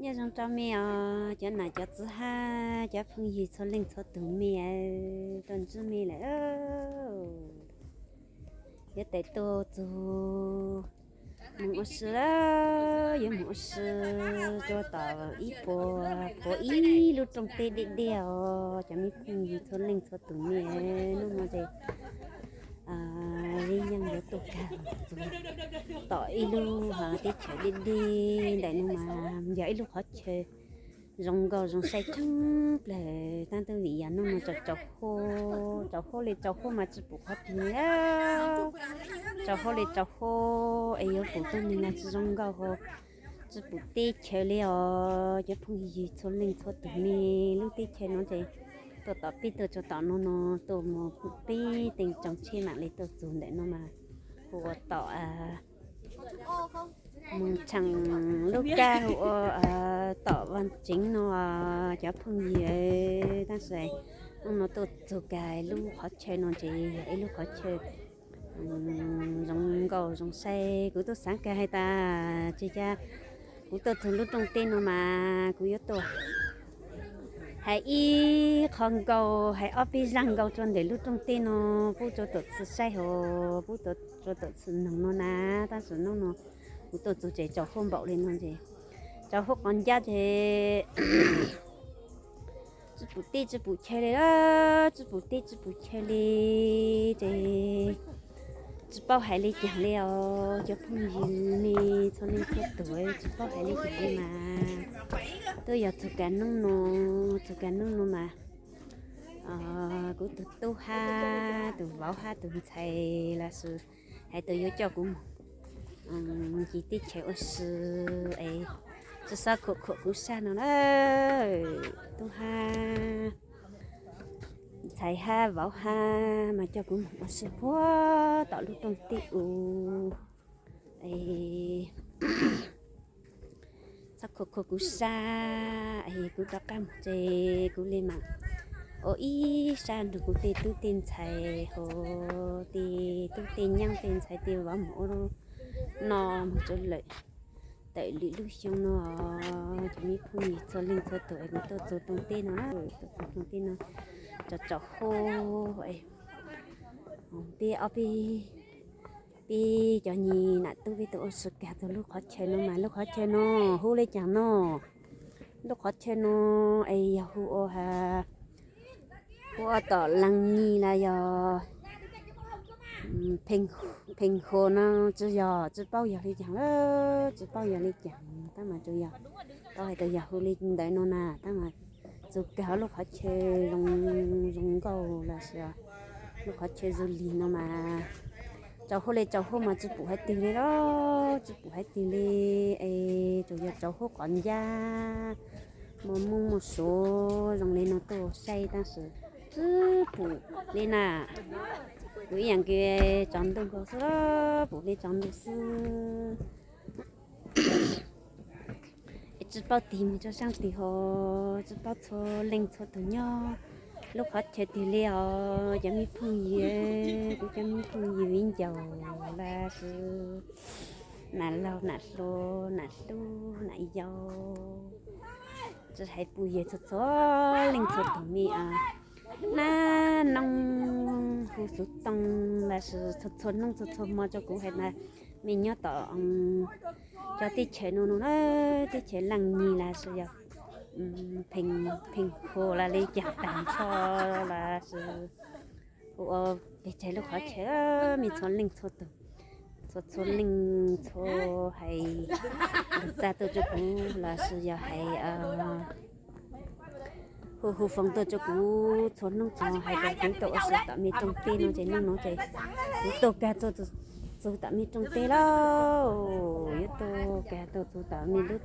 Nyob zoo rau me os cov nam cov txiv hab cov phooj ywg txhua leej txhua tug me, tuaj ntsib me lawm. Yuav tawm tuaj txug moog ua si, yuav moog ua si rua tom ib puas, puas ib lub rooj teb deb deb os cov me phooj ywg txhua leej txhua tug me. Nub nua ces Zeb Yeej yuav tuaj kag txug tom ib lub teb chaws deb deb ntawm nuav mas yog ib lub qhov chaw zoo nkauj zoo saib tshaaj plawg, tab sis vim yog nub nua tsaus huab, tsaus huab le tsaus huab mas tsi pum qhov twg, tsaus huab le tsaus huab es yuav pum tug neeg los tsi zoo nkauj hab tsi pum teb chaws le os cov phooj ywg txhua leej txhua tug me. Lub teb chaws nuav ces tuaj tom peb tuaj txug tom nuav nua tuaj moog peb teev tsoom tsheb maam le tuaj txug ntawm nuav mas hu ua tom moog tshaam lub kab hu ua tom Vaj Tseev nua cov phooj ywg. Tab sis nub nua tuaj txug kag lub qhov chaw nua ces yog ib lub qhov chaw zoo nkauj zoo saib. Kuv tuaj xaav kag has tas tsi ca kuv tuaj txug lub rooj teb nua mas kuv yuav tuaj has ib qho nkaus, has ob peb zaaj nkaus rua ntawm lub rooj teb nua pub rua tuam txhua saib hab pub rua tuam txhua noog nua na. Tab sis nub nua kuv tuaj txug ces tsaus huab npaum le nua ces tsaus huab qhov ncab ces tsi pum teb tsi pum chaw le, tsi pum teb tsi pum chaw le ces tsi paub hais le caag le os cov phooj ywg ne txhua leej txhua tug, tsi paub hais le caag le mas tuaj yog txug kag nub nua, txug kag nub nua mas kuv tug tub hab tug vauv hab tug ntxhais los sis hais tas yuav coj kuv moog nce teb chaws ua si es tsi xob khuam khuam kuv sab nua na. Tub hab ntxhais hab vauv hab mas coj kuv moog ua si puag tom lub rooj teb ub es txhob khuam khuam kuv sab es kuv rov qab moog ces kuv le maam ua ib sab nrug kuv tej tub tej ntxhais hab tej tub tej nyab tej ntxhais tej vauv moog ua noj moog tsua lawm. Tawm lwm lub xyoo nua cov me phooj ywg txhua leej txhua tug es kuv tuaj txug rooj teb nua, tuaj txug rooj teb nua tsaus tsaus huab es peb ob peb, peb cov nyab nam tub peb tuaj ua si kag txug lub qhov chaw nua mas lub qhov chaw nua hu le caag nua. Lub qhov chaw nua es yog hu ua, hu ua tom Leej Nyij los yog Pheej Huas no tsi yog, tsi paub yog le caag, tsi paub yog le caag tab mas tsuas yog tau hais tas yog hu le ntawd nua na. Tab mas txug kag lub qhov chaw zoo nkauj los sis lub qhov chaw du lig nua mas tsaus huab le tsaus huab mas tsi pum haiv twg le los tsi pum haiv twg le es tsuas yog tsaus huab qhov ncab muaj moob muaj suav zoo le nua tuaj saib tab sis tsi pum le na. Kuv ib yaam kws tsaus ntuj nkaus xwb, pum le tsaus ntuj xwb. Es tsi paub tig moog rua saab twg hab tsi paub txhua leej txhua tug nyob lub qhov chaw twg le os cov me phooj ywg, kuv cov me phooj ywg viv ncaus los sis nam laug nam hluas nam hlub nam yau, tsi hais puj ywg txhua txhua leej txhua tug me os, nab noob hu xuv tooj los sis txhua txhua hnub txhua txhua hmo rua kuv hais tas me nyob tom cov teb chaws nua nua, teb chaws Leej Nyij los sis yog Pheej Huas los le caag taag nrho los sis hu ua pes tsawg lub qhov chaw, me txhua leej txhua tug, txhua txhua leej txhua hais lug txag tuaj rua kuv los sis yog hais hu hu foos tuaj rua kuv txhua hnub txhua hais tas kuv tuaj ua si tom me rooj teb nua ces hnub nua ces kuv tuaj kag tuaj txug tom me rooj teb lauj, yuav tuaj kag tuaj txug tom me lub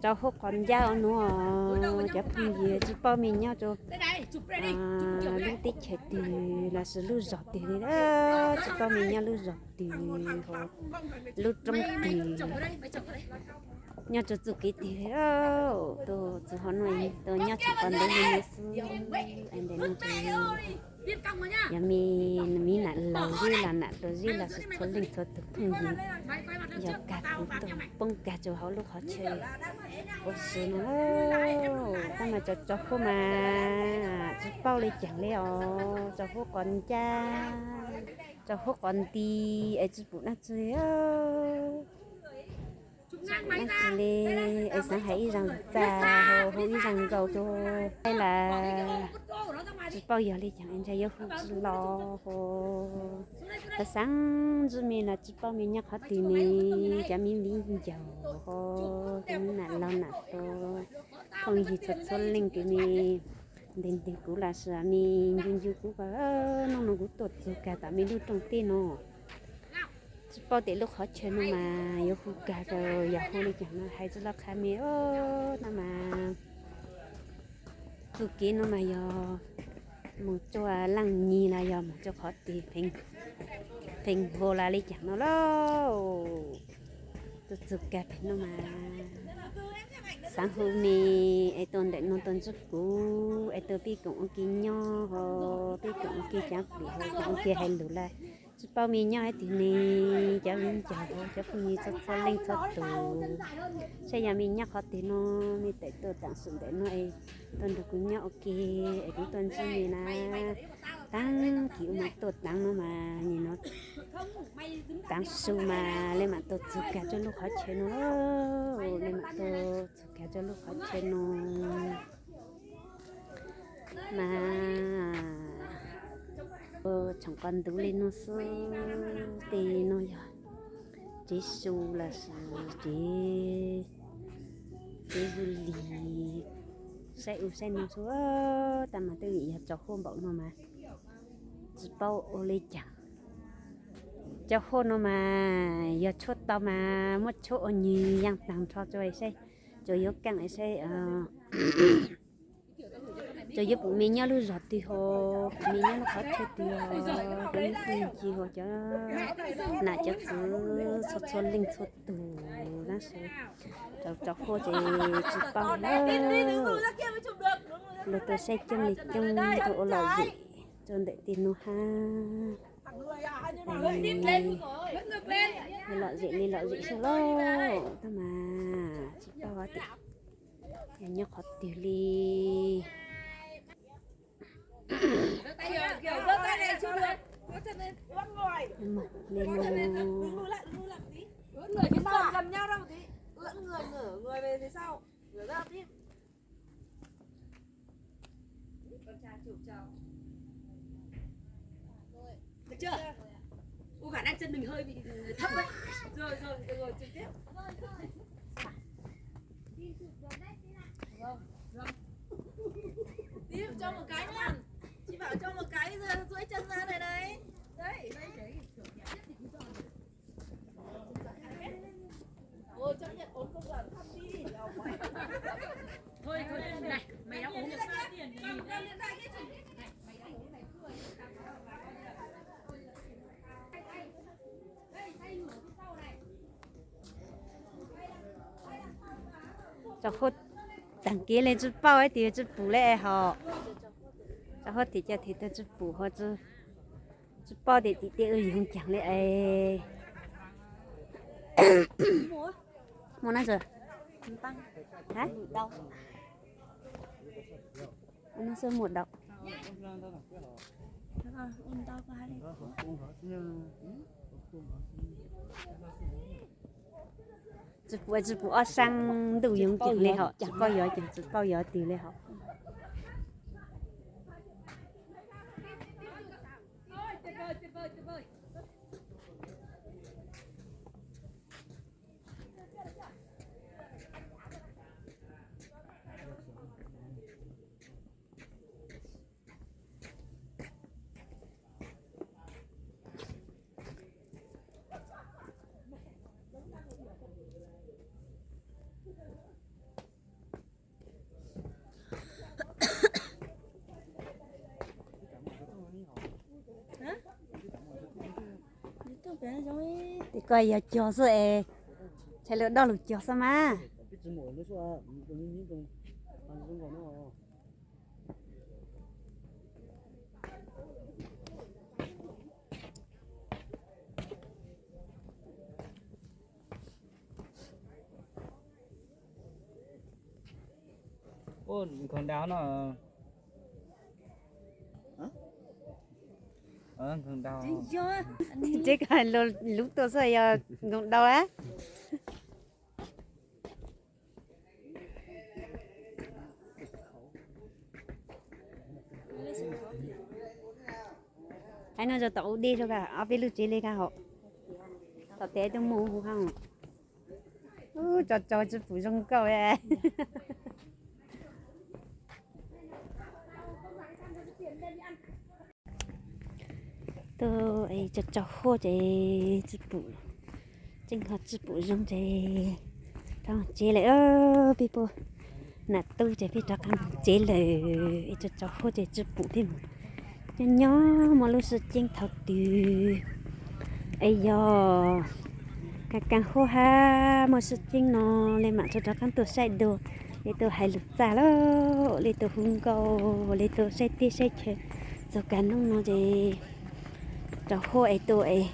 tsaus huab qhov ncab nua. Cov phooj ywg tsi paub me nyob rua lub teb chaws twg los sis lub zog twg le, tsi paub me nyob lub zog twg hab lub roob twg, Nyob rua txuj kev twg li, tuaj txug hov nuav tuaj nyob tseem qhov ntawd li nuav xwb. Es ntawm nuav ces yog me, me nam laug zeb los nam tuam zeb los sis txhua leej txhua tug phooj ywg yog kag kuv tuaj poob kag rua hauv lub qhov chaw ua si nuav. Tab mas tso huab mas tsi paub le caag le os, tso huab qos ncaj, tso huab qos nti, es tsi pum dlaab tsi li. Dlaab tsi li, es xaav hais ib zag lug txag, hu ib zag nkaus rua, es las tsi paub yog le caag es ntshai yuav hu tsi los ho. Txawm xaav ntsib me los tsi paub me nyob qhov twg ne, cov me viv ncaus ho, cov me nam laug nam tuam, phooj ywg txhua txhua leej tes me nteeg nteeg kuv los sis me ncu ncu kuv ko, nub nua kuv tuaj txug kag tom me lub rooj teb nuav. Tsi paub tes lub qhov chaw nuav mas yuav hu kag, yog hu le caag nuav hais tsi lug qha me os. Tab mas txuj kev nuav mas yog moog rua Laaj Nyig los yog moog rua qhov twg, Pheej Hua los le caag nuav lauj. Tuaj txug kag pem nuav mas xaav hu me es tuaj ntawm nuav tuaj ntsib kuv, es tuaj peb koom ua ke nyob ho, peb koom ua ke caav plim ho, koom ua ke hais lug lawm. Tsi paub me nyob hov twg ne, cov viv ncaus ho, cov phooj ywg txhua txhua leej txhua tug, saib yog me nyob qhov twg nuav, me tawm tuaj taam su ntawm nuav es tuaj nrug kuv nyob ua ke, es kuv tuaj ntsib me na. Taag kis ua mas tuaj taag nuav mas nim no taag su mas le maam tuaj txug kag rua lub qhov chaw nuav, le maam tuaj txug kag rua lub qhov chaw nuav mas tshee qos ntuv le nuav xwb. Tej nuav yog tsev su los sis tsev, tsev du lig, saib u saib nuav xwb. Tab mas twb vim yog tso huab npaum nuav mas tsi paub ua le caag. Tso huab nuav mas yog tshuab tau mas muab tshuab ua nwg yaaj taag nrho rua saib, tsuas yuav kaaj saib tsuas yuav pum me nyob lub zog twg ho, pum me nyob lub qhov chaw twg ho, cov nub phooj ywg ho, cov nam cov txwv txhua txhua leej txhua tug, tab sis tso huab ces tsi paub lawm. Lug tuaj saib coob le coob, tuaj ua lom zem rua ntawm tej nuav hab, ua lom zem le lom zem xwb lauj. Tab mas tsi paub hov tias nyob qhov twg li. Được chưa? Ui, khả năng chân mình hơi bị thấp đấy. Rồi, rồi, được rồi, trực tiếp. Tí cho một cái nhá. Chị bảo cho một cái rồi duỗi chân ra này này. Đấy. Ôi, chấp nhận bốn công đoạn thấp đi. Thôi, thôi, này, mày đã uống được. Tso huab taag kev le tsi paub hab tias tsi pum le hov. Tso huab tim cov tim tag tsi pum hov, tsi paub tias tim tej ua yoov caag le es. Muaj nab tsi? Hab? Nab tsi muaj dau. Tsi pum, tsi pum ob saab ntuj yoov caag le hov, tsi paub yov caag, tsi paub yov twg le hov. Tes koj yog cog xwb es, txhaj le dob lug cog xwb mas. Ua nkhaus daus no. Nkhaus daus. Tsev ka lub tuaj xwb yog nkhaus daus a. Hais no rau tom ub deb rau ka ob peb lub tsev li ka hauv. Tom tes tuaj mus hu ha. Tso tso tsw pum zoo nkauj. Tuaj es tso tso huab ces tsw pum, tseem ho tsw pum zoo ces rov tsev lawm. Peb puag nam tub ces peb rov qab tsev lawm es tso tso huab ces tsw pum thiab mus. Nyob nyob muaj lub sij ceeb thaum twg es yog kab kab huab hab muaj sij ceeb no li mam rov rov qab tuaj saib dua, li tuaj hais lus txaj lawm, li tuaj hu nkauj, li tuaj saib teb saib chaw. Txog kab hnub no ces rau huab es tuaj es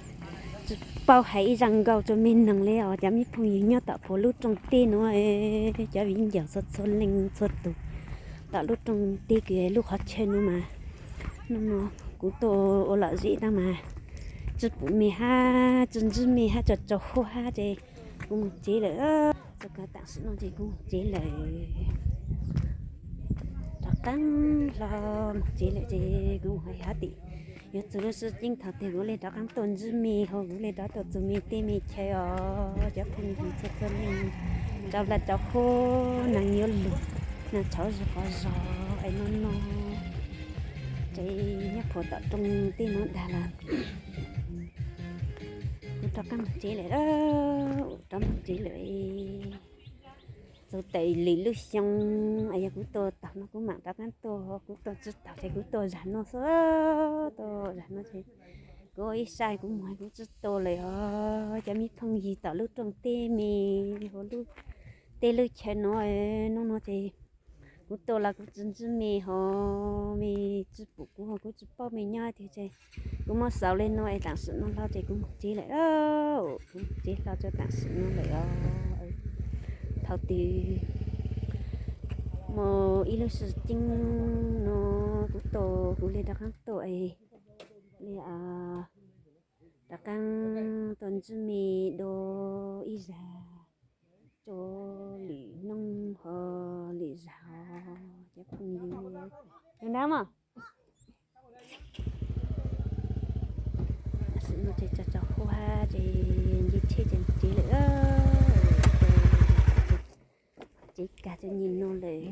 tsis paub hais ib zaj nkauj rau me neeg li os cov me phooj ywg nyob tom puag lub rooj teb nuav, cov viv ncaus txhua txhua leej txhua tus tom lub rooj teb kws lub qhov chaw nuav mas hnub no kuv tuaj ua lom zem tab mas tsw pum me hab tsw ntswb me hab tso tsaus huab hab ces kuv mus tsev lawm. Txog kawg tam sim no ces kuv mus tsev lawm. Rov qab hlo mus tsev lawm ces kuv mus hais hab tim yuav txug lub sij ceeb thaum twg kuv le rov qab tuaj ntswb me hab kuv le rov tuaj txug me teb me chaw os cov phooj ywg txhua txhua leej. Tsaus lag tsaus huab, neeg yuav lug, neeg tshauv zog qhov zog es no no ces nyob puag tom rooj teb nuav dag lawm. Kuv rov qab mus tsev lawm, rov mus tsev lawm. Txug tawm lwm lub xyoo es yog kuv tuaj taug no kuv mam rov qab tuaj, kuv tuaj tsis taug ces kuv tuaj zag no xwb, tuaj zag no ces kuv ua ib sab kuv mus kuv tsis tuaj lawm os cov me phooj ywg tom lub rooj teb me, hauv lub teb lub chaw no, hnub no ces kuv tuaj los kuv tsis ntswb me hos me tsis pum kuv hos kuv tsis paub me nyob tiag ces kuv muab xaus li no es tam sim no hlo ces kuv mus tsev lawm, kuv mus tsev hlo rau tam sim no lawm os. Thaum twg muaj ib lub sij ceeb no kuv tuaj kuv li rov qab tuaj es li rov qab tuaj ntswb me dua ib zag rua lwm hnub ho lwm zag os cov phooj ywg. Nab mas tam sim no ces tsaus tsaus huab ces nce tsheb ces mus tsev lawm. Tsev kag tsev nyem no lawm.